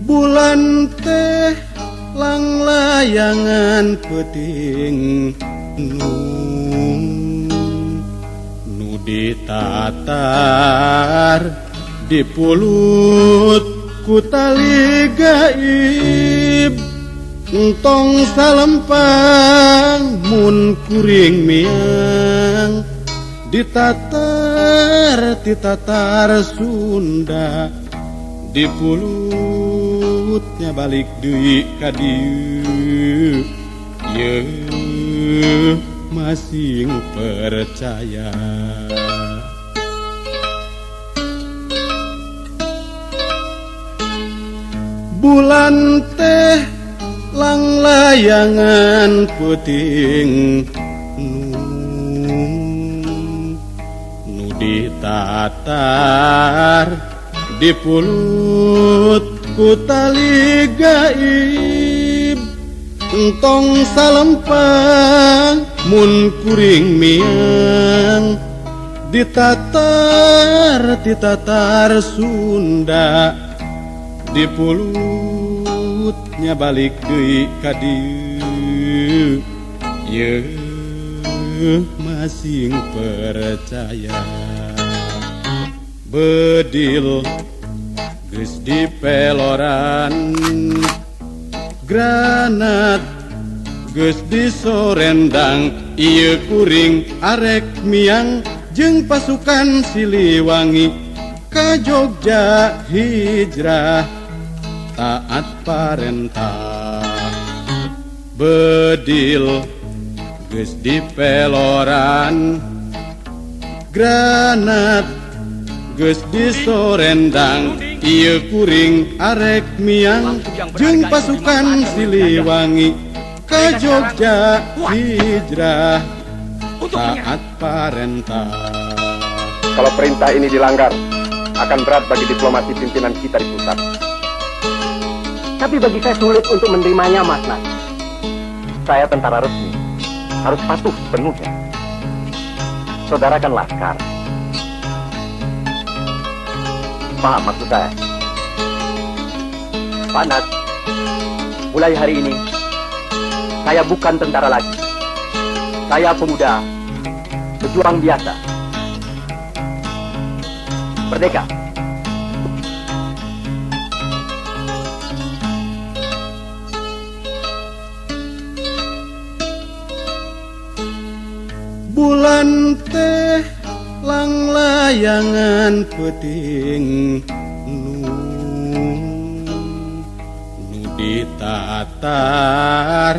Bulan teh langlayangan peuting nu ditatar dipulut ku tali gaib entong salempang mun kuring miang ditatar titatar Sunda dipulutnya balik deui ka dieu yeuh masing percaya. Bulan teh langlayangan peuting nu ditatar dipulut ku tali gaib entong salempang mun kuring miang ditatar titatar Sunda dipulutnya balik deui ka dieu yeuh masing percaya. Bedil geus dipeloran granat geus disorendang ieu kuring arek miang jeung pasukan Siliwangi ka Jogja hijrah taat parentah. Bedil geus dipeloran granat geus disorendang ieu kuring arek miang jeung pasukan Siliwangi ka Jogja hijrah taat parentah. Kalau perintah ini dilanggar, akan berat bagi diplomasi pimpinan kita di pusat. Tapi bagi saya sulit untuk menerimanya, Mas Nas. Saya tentara resmi, harus patuh sepenuhnya. Saudara kan laskar. Paham maksud saya? Pak Nas, mulai hari ini, saya bukan tentara lagi. Saya pemuda, pejuang biasa. Merdeka. Bulan teh langlayangan peuting nu ditatar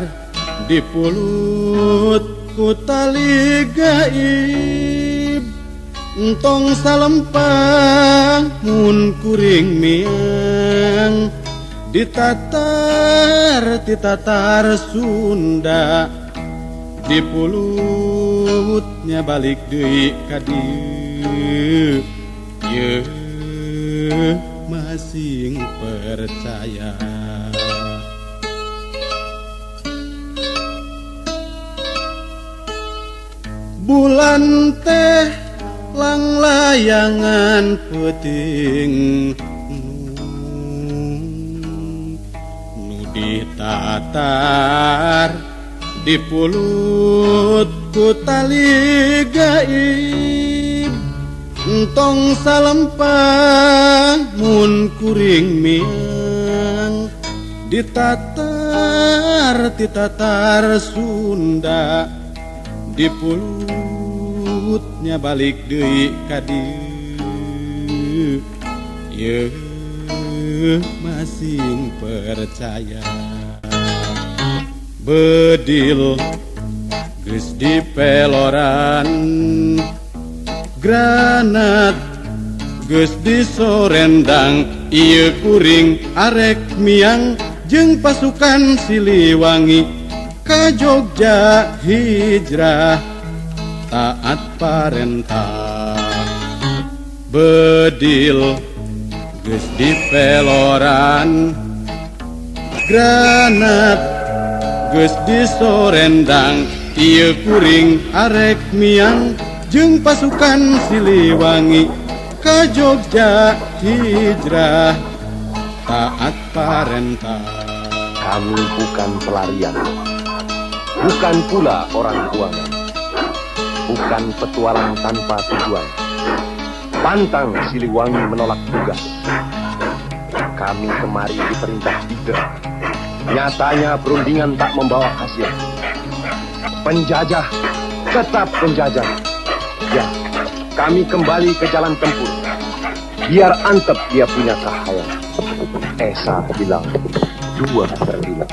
dipulut ku tali gaib entong salempang mun kuring miang ditatar titatar Sunda dipulutnya balik deui ka dieu yeuh masing percaya. Bulan teh langlayangan peuting nu ditatar dipulut ku tali gaib entong salempang mun kuring miang ditatar titatar Sunda dipulutnya balik deui ka dieu yeuh masing percaya. Bedil geus dipeloran granat geus disorendang ieu kuring arek miang jeung pasukan Siliwangi Ka Jogja hijrah taat parentah. Bedil geus dipeloran, granat geus disorendang, ieu kuring arek miang jeung pasukan Siliwangi. Ka Jogja hijrah taat parentah. Kami bukan pelarian, bukan pula orang buangan, bukan petualang tanpa tujuan. Pantang Siliwangi menolak tugas. Kami kemari diperintah Hidra. Nyatanya perundingan tak membawa hasil. Penjajah tetap penjajah. Ya, kami kembali ke jalan tempur. Biar antep dia punya cahaya. Esa bilang, dua terbilang.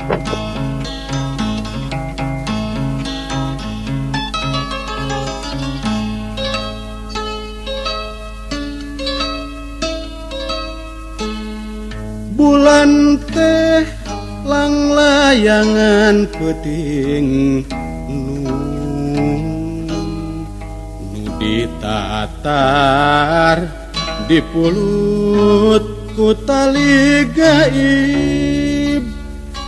Bulan teh langlayangan peuting nu nu ditatar dipulut ku tali gaib.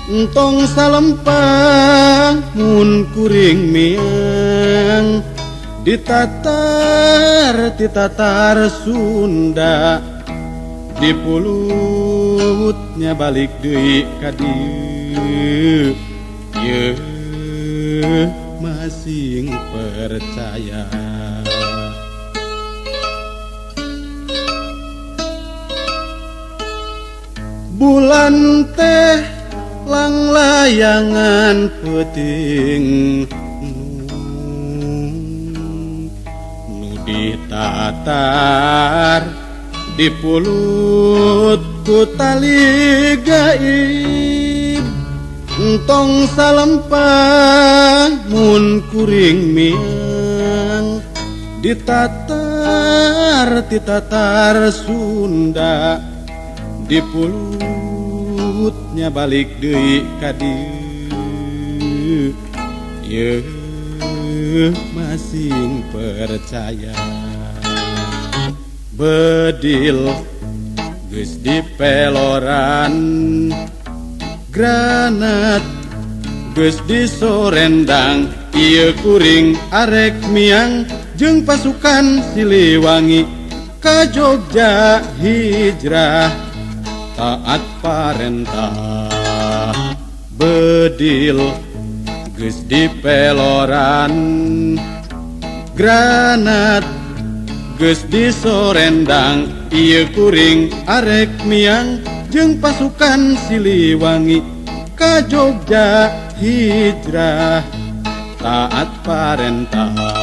Entong salempang mun kuring miang ditatar titatar Sunda, dipulutnya balik deui ka dieu. Yeuh masing percaya. Bulan teh langlayangan peuting nu ditatar dipulut ku tali gaib. Entong salempang mun kuring miang ditatar titatar Sunda, dipulutnya balik deui ka dieu. Yeuh masing percaya. Bedil geus dipeloran, granat geus disorendang, ieu kuring arek miang jeung pasukan Siliwangi. Ka Jogja hijrah taat parentah. Bedil geus dipeloran, granat geus disorendang, ieu kuring arek miang jeung pasukan Siliwangi. Ka Jogja hijrah taat parentah.